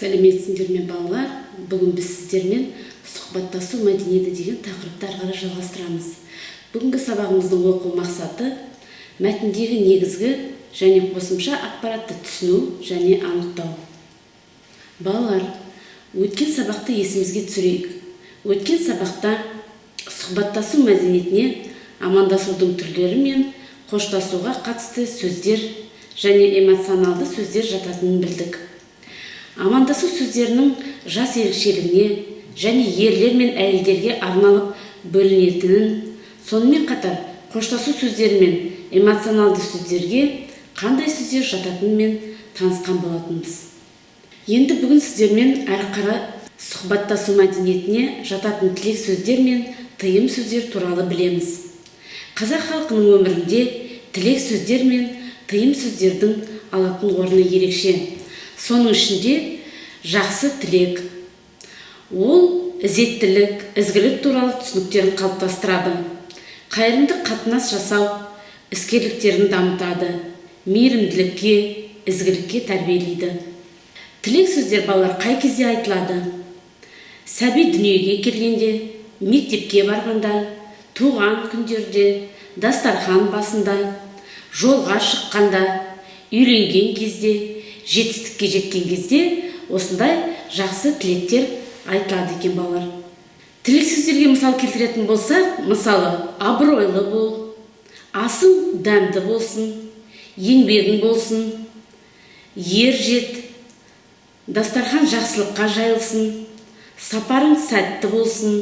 Сәлеметсіңдер ме, балалар! Бүгін біз сіздермен «Сұхбаттасу мәдениеті» деген тақырыпты ары қарай жалғастырамыз. Бүгінгі сабағымыздың оқу мақсаты: мәтіндегі негізгі және қосымша ақпаратты түсіну және анықтау. Балалар, өткен сабақты есімізге түсірейік. Өткен сабақта сұхбаттасу мәдениетіне амандасудың түрлері мен қоштасуға қатысты сөздер және эмоционалды сөздер жататынын білдік. Амандасу сөздерінің жас ерекшелігіне және ерлер мен әйелдерге арналып бөлінетінін, сонымен қатар қоштасу сөздері мен эмоционалды сөздерге қандай сөздер жататынымен танысқан болатынбыз. Енді бүгін сіздермен әрі қарай сұхбаттасу мәдениетіне жататын тілек сөздер мен тыйым сөздер туралы білеміз. Қазақ халқының өмірінде тілек сөздер мен тыйым сөздердің алатын орны ерекше. Соның ішінде жақсы тілек, ол ізеттілік, ізгілік туралы түсініктерін қалыптастырады, қайырымды қатынас жасау іскерліктерін дамытады, мейірімділікке, ізгілікке тәрбиелейді. Тілек сөздер, балалар, қай кезде айтылады? Сәби дүниеге келгенде, мектепке барғанда, туған күндерде, дастархан басында, жолға шыққанда, үйленген кезде, жетістікке жеткен кезде осындай жақсы тілектер айтылады екен. Балалар, тілек сөздерге мысал келтіретін болсақ, мысалы, абыройлы бол, асың дәмді болсын, еңбегің болсын, ер жет, дастархан жақсылыққа жайылсын, сапарың сәтті болсын,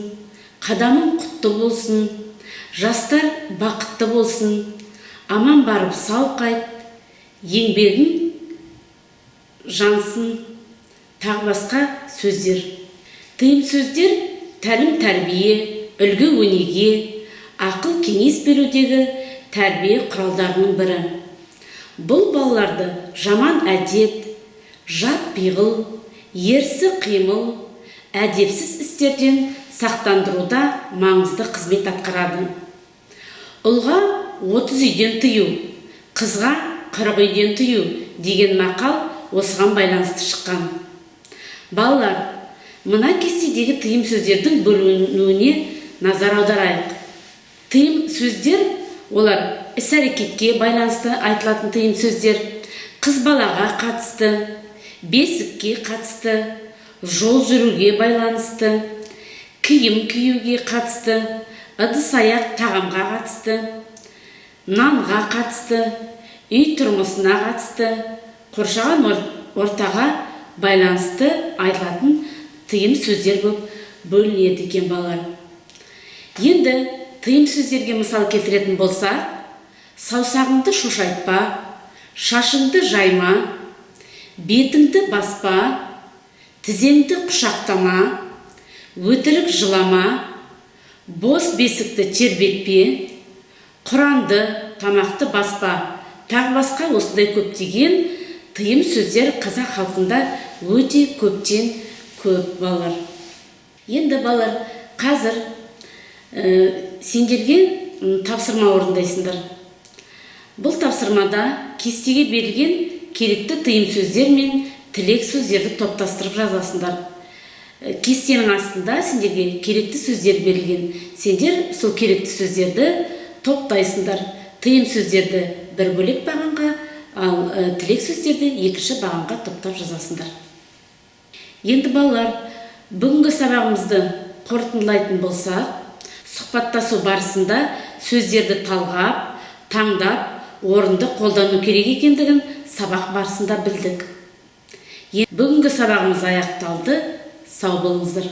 қадамың құтты болсын, жастар бақытты болсын, аман барып сау қайт, еңбегің жансын, тағы басқа сөздер. Тыйым сөздер тәлім тәрбие, үлгі өнеге, ақыл кеңес берудегі тәрбие құралдарының бірі. Бұл балаларды жаман әдет, жат пиғыл, ерсі қимыл, әдепсіз істерден сақтандыруда маңызды қызмет атқарады. «Ұлға 30 үйден тыю, қызға 40 үйден тыю» деген мақал осыған байланысты шыққан. Балалар, мына кестедегі тыйым сөздердің бөлінуіне назар аударайық. Тыйым сөздер, олар іс әрекетке байланысты айтылатын тыйым сөздер, қыз балаға қатысты, бесікке қатысты, жол жүруге байланысты, киім киюге қатысты, ыдыс аяқ тағамға қатысты, нанға қатысты, үй тұрмысына қатысты, қоршаған ортаға байланысты айтылатын тыйым сөздер болып бөлінеді екен. Балалар, енді тыйым сөздерге мысал келтіретін болсақ, саусағыңды шошайтпа, шашыңды жайма, бетіңді баспа, тізеңді құшақтама, өтірік жылама, бос бесікті тербетпе, құранды, тамақты баспа, тағы басқа осындай көптеген тыйым сөздер қазақ халқында өте көптен көп. Балалар, енді, балалар, қазір сендерге тапсырма орындайсыңдар. Бұл тапсырмада кестеге берілген керекті тыйым сөздер мен тілек сөздерді топтастырып жазасыңдар. Кестенің астында сендерге керекті сөздер берілген. Сендер сол керекті сөздерді топтайсыңдар. Тыйым сөздерді бір бөлек бағанға, ал тілек сөздерді екінші бағанға топтап жазасыңдар. Енді, балалар, бүгінгі сабағымызды қорытындылайтын болсақ, сұхбаттасу барысында сөздерді талғап, таңдап, орынды қолдану керек екендігін сабақ барысында білдік. Бүгінгі сабағымыз аяқталды. Сау болыңыздар!